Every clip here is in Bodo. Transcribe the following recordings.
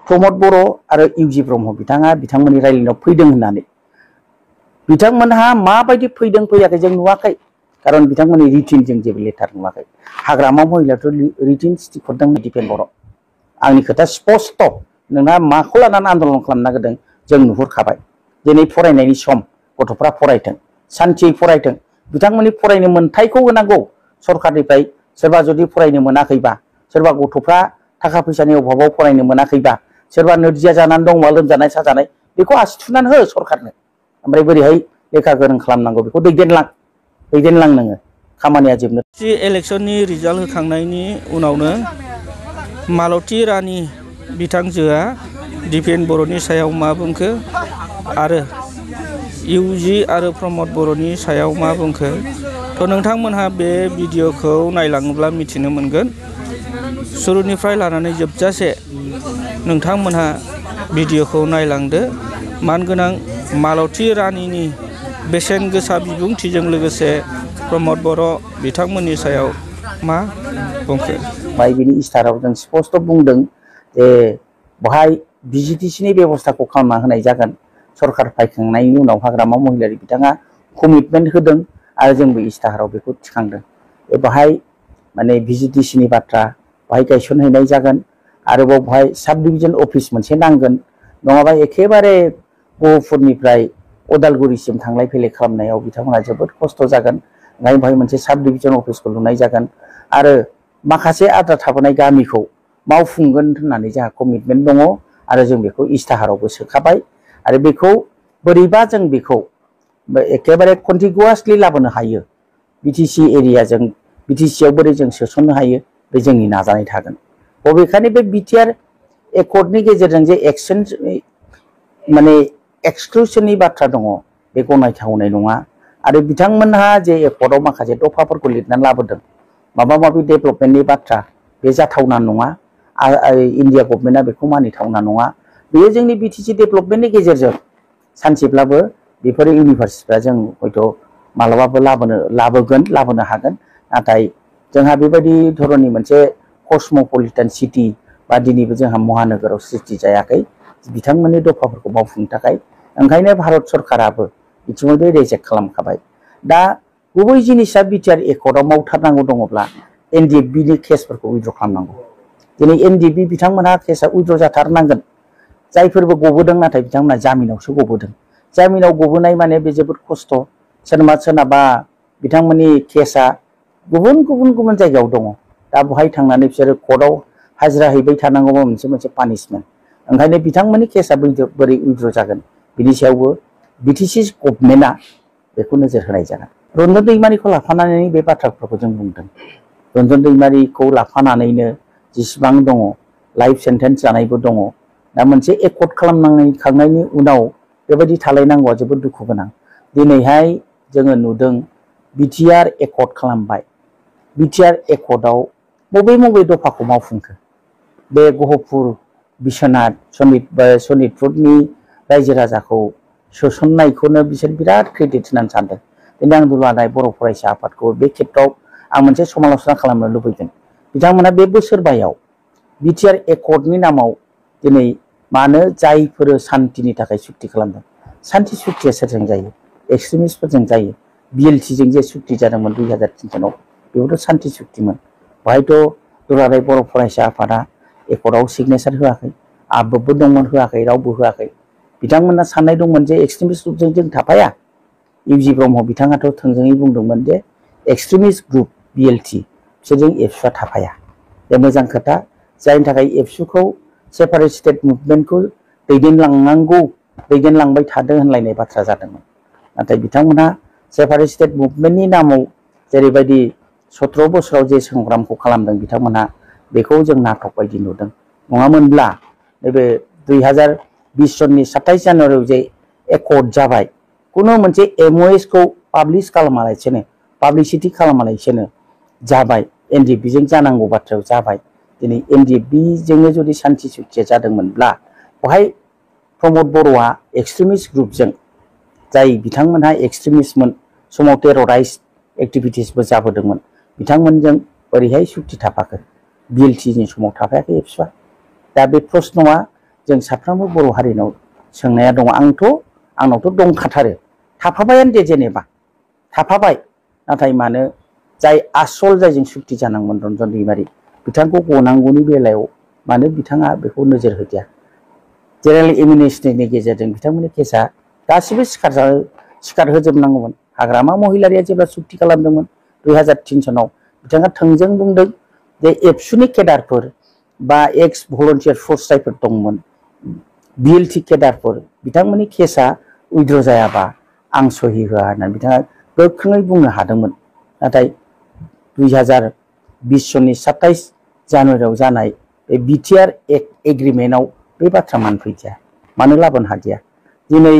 प्रमद बर' आरो इउजि ब्रह्म बिथाङा बिथांमोननि रायलायनायाव फैदों होननानै बिथांमोनहा माबायदि फैदों फैयाखै जों नुवाखै कारन बिथांमोननि रिटिन जों जेबो लेटार नुवाखै हाग्रामा महिलायाथ' रिटिन सिटि हरदों दिपेन बर' आंनि खोथा स्पष्ट नोंहा माखौ लानानै आन्दलन खालामनो नागिरदों जों नुहुरखाबाय दिनै फरायनायनि सम गथ'फ्रा फरायथों सान्थियै फरायथों बिथांमोननि फरायनो मोन्थायखौ होनांगौ सरकारनिफ्राय सोरबा जुदि फरायनो मोनाखैबा सोरबा गथ'फ्रा थाखा फैसानि अभाबाव फरायनो मोनाखैबा सोरबा नोरजिया जानानै दंबा लोमजानाय साजानाय बेखौ आसि थुनानै हो सरकारनो ओमफ्राय बोरैहाय लेखा गोरों खालामनांगौ बेखौ दैदेनलां नोङो खामानिया जोबनो इलेक्शननि रिजाल्ट होखांनायनि उनावनो मालती रानी बिथांजोआ दिपेन बर'नि सायाव मा बुंखो आरो इउजि आरो प्रमद बर'नि सायाव मा बुंखो थ' नोंथांमोनहा बे भिडिअखौ नायलाङोब्ला मिथिनो मोनगोन सुरुनिफ्राय लानानै जोबजासे नोंथांमोनहा भिडिअखौ नायलांदो मानगोनां मालती रानीनि बेसेन गोसा बिबुंथिजों लोगोसे प्रमद बर' बिथांमोननि सायाव मा बुंखो बिनि इस्टाराव जों स्पष्ट बुंदों जे बहाय बिजिटिसिनि बेबस्थाखौ खालामना होनाय जागोन सरकार फायखांनायनि उनाव हाग्रामा महिलारि बिथाङा कमिटमेन्ट होदों आरो जोंबो इस्टाहाराव बेखौ थिखांदों बाहाय माने बिजिटिसिनि बाथ्रा बाहाय गायसनहैनाय जागोन आरोबाव बाहाय साब डिभिजन अफिस मोनसे नांगोन नङाबा एखेबारे गहपुरनिफ्राय उदालगुरिसिम थांलाय फैलाय खालामनायाव बिथांमोना जोबोद खस्थ' जागोन ओंखायनो बाहाय मोनसे साब डिभिजन अफिसखौ लुनाय जागोन आरो माखासे आद्रा थाबोनाय गामिखौ मावफुंगोन होननानै जोंहा कमिटमेन्ट दङ आरो जों बेखौ इस्टाहारावबो सोखाबाय आरो बेखौ बोरैबा जों बेखौ एखेबारे कन्टिगुवासलि लाबोनो हायो बिटिसि एरियाजों बिटिसिआव बोरै जों सोसननो हायो बे जोंनि नाजानाय थागोन बबेखानि बे बिटिआर एकर्डनि गेजेरजों जे एक्सन माने एक्सक्लुसननि बाथ्रा दङ बे गनायथावनाय नङा आरो बिथांमोनहा जे एकर्डआव माखासे दफाफोरखौ लिरनानै लाबोदों माबा माबि डेभेलपमेन्टनि बाथ्रा बे जाथावना नङा इन्डिया गभर्नमेन्टआ बेखौ मानिथावना नङा बेयो जोंनि बिटिसि डेभेलपमेन्टनि गेजेरजों सानसेब्लाबो बेफोर इउनिभार्सिटिफ्रा जों हयथ' मालाबाबो लाबोनो हागोन नाथाय जोंहा बेबायदि धरननि मोनसे कस्मोपलिटान सिटि बा दिनैबो जोंहा महानोगोराव सृष्टि जायाखै बिथांमोननि दफाफोरखौ मावफुंनो थाखाय ओंखायनो भारत सरकाराबो इतिमধ্যे रिजेक्ट खालामखाबाय दा गुबै जिनिसा बिटिआर एकर्डआव मावथारनांगौ दङब्ला एनडिएफबिनि केसफोरखौ उइथड्र खालामनांगौ दिनै एनडिएफबि बिथांमोनहा केसआ उइथड्र जाथारनांगोन जायफोरबो गबोदों नाथाय बिथांमोना जामिनावसो गबोदों जामिनाव गबोनाय माने बे जोबोद खस्थ' सोरनाबा बिथांमोननि केसआ गुबुन जायगायाव दङ दा बहाय थांनानै बिसोरो कर्टआव हाजिरा हैबाय थानांगौबा मोनसे पानिशमेन्ट ओंखायनो बिथांमोननि केसआ बोरै उइथड्र जागोन बिनि सायावबो बिटिसि गभर्नमेन्टआ बेखौ नोजोर होनाय जागोन रन्जन दैमारिखौ लाफानानै बे बाथ्राफोरखौ जों बुंदों रन्जन दैमारिखौ लाफानानैनो जेसेबां दङ लाइफ सेन्टेन्स जानायबो दङ दा मोनसे एकर्ड खालामखांनायनि उनाव बेबायदि थालायनांगौआ जोबोद दुखु गोनां दिनैहाय जोङो नुदों बिटिआर एकर्ड खालामबाय बिटिआर एकर्डआव बबे दफाखौ मावफुंखो बे गहपुर बिश्वनाथ सनितपुरनि रायजो राजाखौ सोसननायखौनो बिसोर बिराद क्रेडिट होनानै सानदों दिनै आं दुलाराय बर' फरायसा आफादखौ बे खेत्रआव आं मोनसे समालोचना खालामनो लुबैदों बिथांमोना बे बोसोरबायाव बिटिआर एकर्डनि नामाव दिनै मानो जायफोर सान्थिनि थाखाय सुक्ति खालामदों सान्थि सुक्तिया सोरजों जायो एक्सट्रिमिस्टफोरजों जायो बिएलटिजों जे सुक्ति जादोंमोन 2003 सानाव बेबोथ' सान्थि सुक्तिमोन बाहायथ' दुलाराय बर' फरायसा आफादा एकर्डआव सिगनेचार होआखै आबबो दंमोन होआखै रावबो होआखै बिथांमोना साननाय दंमोन जे एक्सट्रिमिस्ट ग्रुपजों जों थाफाया इउजि ब्रह्म बिथाङाथ' थोंजोङै बुंदोंमोन जे एक्सट्रिमिस्ट ग्रुप बिएलटि बिसोरजों एबसुआ थाफाया बे मोजां खोथा जायनि थाखाय एबसुखौ सेपारेट स्टेट मुभमेन्टखौ दैदेनलांबाय थादों होनलायनाय बाथ्रा जादोंमोन नाथाय बिथांमोना सेपारेट स्टेट मुभमेन्टनि नामाव जेरैबायदि 17 बोसोराव जे संग्रामखौ खालामदों बिथांमोना बेखौ जों नाटक बायदि नुदों नङामोनब्ला नैबे 2020 सननि 27 जानुवारियाव जे एकर्ड जाबाय कुनु मोनसे एमओएस को पाब्लिश खालामालासेनो पाब्लिसिटी खालामालासेनो जाबाय एनडिएफबिजों जानांगौ बाथ्रायाव जाबाय दिनै एनडिएफबिजोंनो जुदि सान्थि सुक्तिया जादोंमोनब्ला बहाय प्रमद बर'आ एक्सट्रिमिस्ट ग्रुपजों जाय बिथांमोनहा एक्सट्रिमिस्टमोन समाव टेरराइज एक्टिभिटिसबो जाबोदोंमोन बिथांमोनजों ओरैहाय सुक्ति थाफाखो बिएलटिनि समाव थाफायाखै एबसुआ दा बे प्रश्नआ जों साफ्रोमबो बर' हारिनाव सोंनाया दङ। आंनावथ' दंखाथारो, थाफाबायानो दे, जेनेबा थाफाबाय, नाथाय मानो जाय आसल जायजों सुक्ति जानांगौमोन रन्जन दैमारि बिथांखौ गनांगौनि बेलायाव मानो बिथाङा बेखौ नोजोर होदिया? जेनेरेल एमिनेस्टिनि गेजेरजों बिथांमोननि केसा गासिबो सिखार होजोबनांगौमोन। हाग्रामा महिलारिया जेब्ला सुक्ति खालामदोंमोन 2003 सनाव बिथाङा थोंजों बुंदों जे एबसुनि केडारफोर बा एक्स भलन्टियार फोर्स जायफोर दंमोन, बिएलटि केडारफोर, बिथांमोननि केसा उइद्र जायाबा आं सहि होआ होननानै बिथाङा गोख्रोङै बुंनो हादोंमोन। नाथाय 2020 सननि 27 जानुवारियाव जानाय बे बिटिआर एग्रिमेन्टआव बे बाथ्रा मानो फैदिया, मानो लाबोनो हादिया? दिनै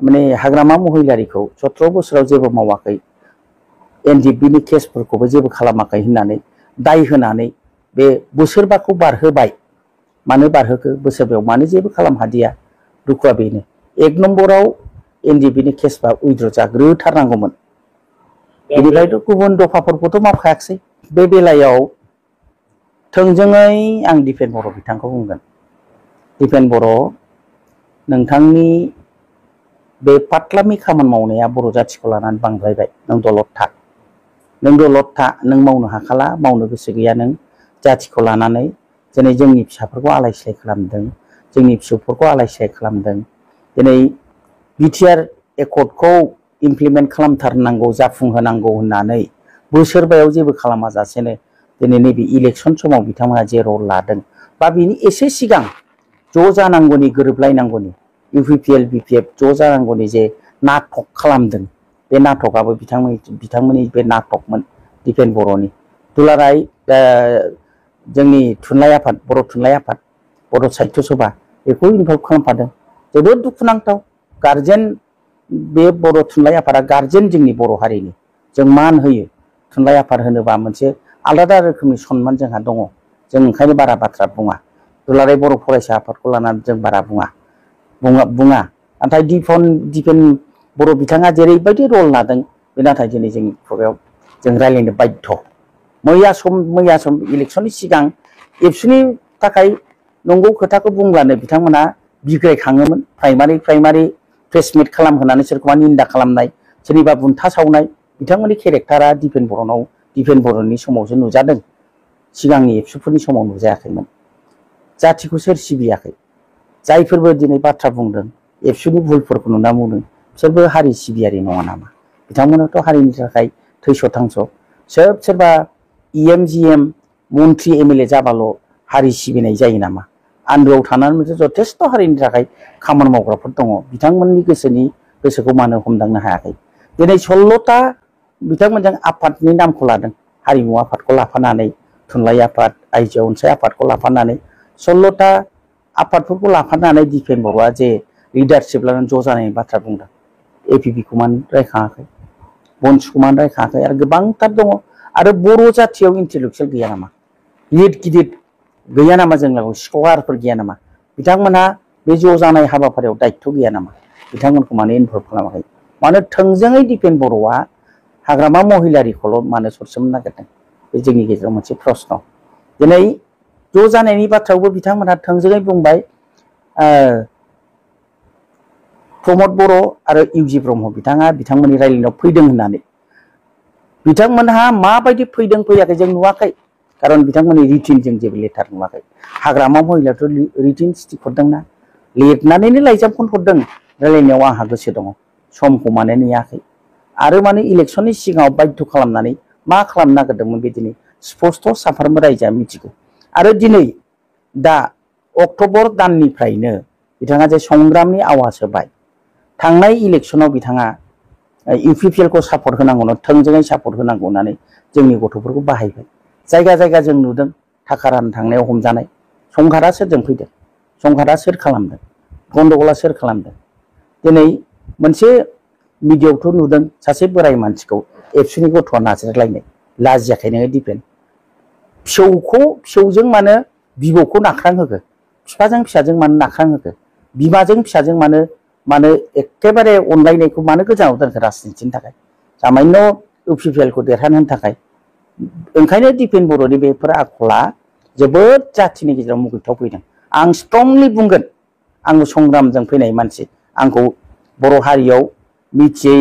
माने हाग्रामा महिलारिखौ 17 बोसोराव जेबो मावाखै, एनडिएफबिनि केसफोरखौबो जेबो खालामाखै होननानै दाय होनानै बे बोसोरबाखौ बारहोबाय। मानो बारहोखो? बोसोरबायाव मानो जेबो खालाम हादिया? दुखुआ बेनो। 1 नम्बराव एनडिएफबिनि केसबा उइद्र जाग्रोथारनांगौमोन। बेनिफ्रायथ' गुबुन दफाफोरखौथ' मावखायाखसै। बे बेलायाव थोंजोङै आं दिपेन बर' बिथांखौ बुंगोन। दिपेन बर', नोंथांनि बे फाथलामि खामानि मावनाया बर' जाथिखौ लानानै बांद्रायबाय। नों दलद था, नों मावनो हाखाला, मावनो गोसो गैया नों जाथिखौ लानानै। दिनै जोंनि फिसाफोरखौ आलाय सिलाय खालामदों, जोंनि फिसौफोरखौ आलाय सिलाय खालामदों। दिनै बिटिआर एकर्डखौ इमप्लिमेन्ट खालामथारनांगौ, जाफुंहोनांगौ होननानै बोसोरबायाव जेबो खालामाजासेनो दिनै नैबे इलेक्सन समाव बिथांमोना जे रल लादों बा बिनि एसे सिगां ज' जानांगौनि, गोरोबलायनांगौनि, इउपिपिएल बिपिएफ ज' जानांगौनि जे नाटक खालामदों, बे नाटकआबो बिथांमोननि बे नाटकमोन दिपेन बर'नि। दुलाराय जोंनि थुनलाइ आफाद, बर' थुनलाइ आफाद, बर' साहित्य सभा बेखौ इनभल्भ खालामफादों। जोबोद दुखुनांथाव। गारजेन, बे बर' थुनलाइ आफादा गारजेन जोंनि बर' हारिनि। जों मान होयो। थुनलाइ आफाद होनोबा मोनसे आलादा रोखोमनि सनमान जोंहा दङ। जों ओंखायनो बारा बाथ्रा बुङा। दुलाराय बर' फरायसा आफादखौ लानानै जों बारा बुङा। नाथाय दिपेन बर' बिथाङा जेरैबायदि रल लादों, बे नाथाय दिनै जोंनि खुगायाव जों रायज्लायनो बाध्य। मैया सम इलेक्सननि सिगां एबसुनि थाखाय नंगौ खोथाखौ बुंब्लानो बिथांमोना बिग्रायखाङोमोन। प्राइमारि प्रेस मिट खालामहोनानै सोरखौबा निन्दा खालामनाय, सोरनिबा बुन्था सावनाय, बिथांमोननि केरेक्टारा दिपेन बर'नि समावसो नुजादों। सिगांनि एबसुफोरनि समाव नुजायाखैमोन। जाथिखौ सोर सिबियाखै? जायफोरबो दिनै बाथ्रा बुंदों, एबसुनि भुलफोरखौ नुना बुंदों, बिसोरबो हारि सिबियारि नङा नामा? बिथांमोनाथ' हारिनि थाखाय थैस' थांस'। सोरबा इएम जिएम मन्त्रि एमएलए जाबाल' हारि सिबिनाय जायो नामा? आन्दोआव थानानै मोनसे जथेस्थ' हारिनि थाखाय खामानि मावग्राफोर दङ। बिथांमोननि गोसोखौ मानो हमदांनो हायाखै? दिनै 16ता बिथांमोनजों आफादनि नामखौ लादों। हारिमु आफादखौ लाफानानै, थुनलाइ आफाद, आइजो अनसाय आफादखौ लाफानानै, 16ता आफादफोरखौ लाफानानै दिपेन बर'आ जे लिडारशिप लानानै ज' जानायनि बाथ्रा बुंदों। एपिपिखौ मानो रायखाङाखै? बनसुखौ मानो रायखाङाखै? आरो गोबांथार दङ। आरो बर' जाथियाव इन्टेलेक्सुयेल गैया नामा? गिदिर गैया नामा? जों लागोयाव स्कलारफोर गैया नामा? बिथांमोनहा बे ज' जानाय हाबाफारियाव दायित्व गैया नामा? बिथांमोनखौ मानो इनभल्भ खालामाखै? मानो थोंजोङै दिपेन बर'आ हाग्रामा महिलारिखौल' मानो सरसोमनो नागिरदों? बे जोंनि गेजेराव मोनसे प्रश्न। दिनै ज' जानायनि बाथ्रायावबो बिथांमोनहा थोंजोङै बुंबाय, प्रमद बर' आरो इउजि ब्रह्म बिथाङा बिथांमोननि रायलायनायाव फैदों होननानै। बिथांमोनहा माबायदि फैदों फैयाखै जों नुवाखै, खारन बिथांमोननि रिटिनजों जेबो लेटार नुवाखै। हाग्रामा महिलायाथ' रिटिन स्टिक हरदोंना, लिरनानैनो लाइजामखौनो हरदों, रायलायनायाव आंहा गोसो दङ, समखौ मानो नेयाखै? आरो मानो इलेक्सननि सिगाङाव बाध्य खालामनानै मा खालामनो नागिरदोंमोन? बे दिनै स्पस्ट' साफ्रोमबो रायजोआ मिथिगौ। आरो दिनै दा अक्ट'बर दाननिफ्रायनो बिथाङा जे संग्रामनि आवाज होबाय, थांनाय इलेक्सनाव बिथाङा इउपिपिएलखौ सापर्ट होनांगौनो, थोंजोङै सापर्ट होनांगौ होननानै जोंनि गथ'फोरखौ बाहायबाय। जायगा जायगा जों नुदों थाखा राननो थांनायाव हमजानाय। संघारा सोरजों फैदों? संघारा सोर खालामदों? गन्दगला सोर खालामदों? दिनै मोनसे मिडियाआवथ' नुदों सासे बोराय मानसिखौ एबसुनि गथ'आ नाज्रायलायनाय। लाजियाखै नोङो दिपेन? फिसौजों मानो बिबौखौ नाख्रांहोखो? बिफाजों फिसाजों मानो नाख्रांहोखो? बिमाजों फिसाजों मानो एखेबारे अनलायनायखौ मानो गोजानाव दोनखो राजनितिनि थाखाय? सामान्य इउपिपिएलखौ देरहानो थाखाय। ओंखायनो दिपेन बर'नि बेफोर आखला जोबोद जाथिनि गेजेराव मुगैथाव फैदों। आं स्ट्रंलि बुंगोन आंबो संग्रामजों फैनाय मानसि आंखौ बर' हारियाव मिथियै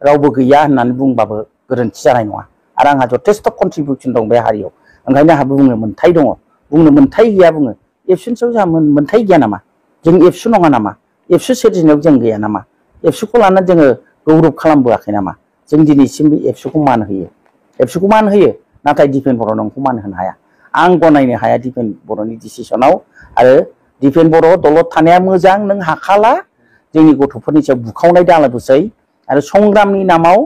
रावबो गैया होननानै बुंबाबो गोरोन्थि जानाय नङा आरो आंहा जथेस्थ' कन्ट्रिबिउसन दं बे हारियाव ओंखायनो आंहा बुंनो मोन्थाय दङ बुंनो मोन्थाय गैया बुङो एबसुनि सायाव जोंहा मोन्थाय गैया नामा जों एबसु नङा नामा एबसु सोरजिनायाव जों गैया नामा एबसुखौ लानानै जोङो गौरब खालामबोआखै नामा जों दिनैसिम बे एबसुखौ मान होयो एबसुखौ मान होयो नाथाय दिपेन बर' नोंखौ मान होनो हाया आं गनायनो हाया दिपेन बर'नि डिसिसनाव आरो दिपेन बर' दलद थानाया मोजां नों हाखाला जोंनि गथ'फोरनि सायाव बुखावनाय दालाबोसै आरो संग्रामनि नामाव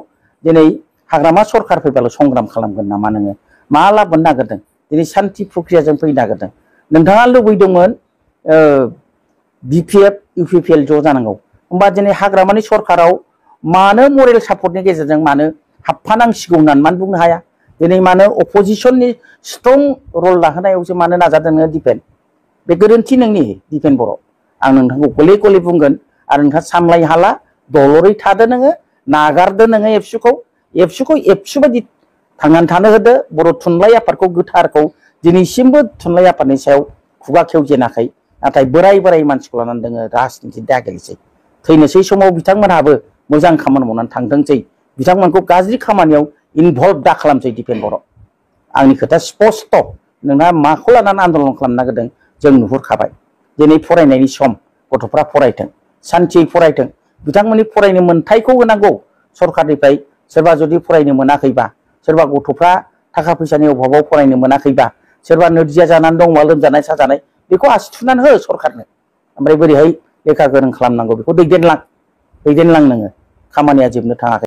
दिनै हाग्रामा सरखार फैबाल' संग्राम खालामगोन नामा नोङो मा लाबोनो नागिरदों दिनै सान्थि प्रक्रियाजों फैनो नागिरदों नोंथाङा लुबैदोंमोन बिपिएफ इउपिपिएल ज' जानांगौ होमबा दिनै हाग्रामानि सरखाराव मानो मरेल सापर्टनि गेजेरजों मानो हाबफानांसिगौ होननानै मानो बुंनो हाया दिनै मानो अपोजिशननि स्ट्रं रल लाहोनायावसो मानो नाजादों नोङो दिपेन बे गोरोन्थि नोंनि दिपेन बर' आं नोंथांखौ गले गले बुंगोन आरो नोंथाङा सामलाय हाला दलरै थादो नोङो नागारदो नोङो एबसुखौ एबसु बायदि थांनानै थानो होदो बर' थुनलाइ आफादखौ गोथारखौ दिनैसिमबो थुनलाइ आफादनि सायाव खुगा खेवजेनाखै नाथाय बोराय मानसिखौ लानानै जोङो राजनिति दागेलेसै थैनोसै समाव बिथांमोनहाबो मोजां खामानि मावनानै थांथोंसै बिथांमोनखौ गाज्रि खामानियाव इनभल्भ दा खालामसै दिपेन बर' आंनि खोथा स्पष्ट नोंहा माखौ लानानै आन्दलन खालामनो नागिरदों जों नुहुरखाबाय दिनै फरायनायनि सम गथ'फ्रा फरायथों सान्थियै फरायथों बिथांमोननि फरायनो मोन्थायखौ होनांगौ सरखारनिफ्राय सोरबा जुदि फरायनो मोनाखैबा सोरबा गथ'फ्रा थाखा फैसानि अभाबाव फरायनो मोनाखैबा सोरबा नोरजिया जानानै दंबा लोमजानाय साजानाय बेखौ आसि थुनानै हो सरखारनो ओमफ्राय बोरैहाय लेखा गोरों खालामनांगौ बेखौ दैदेनलां नोङो खामानिया जोबनो थाङाखै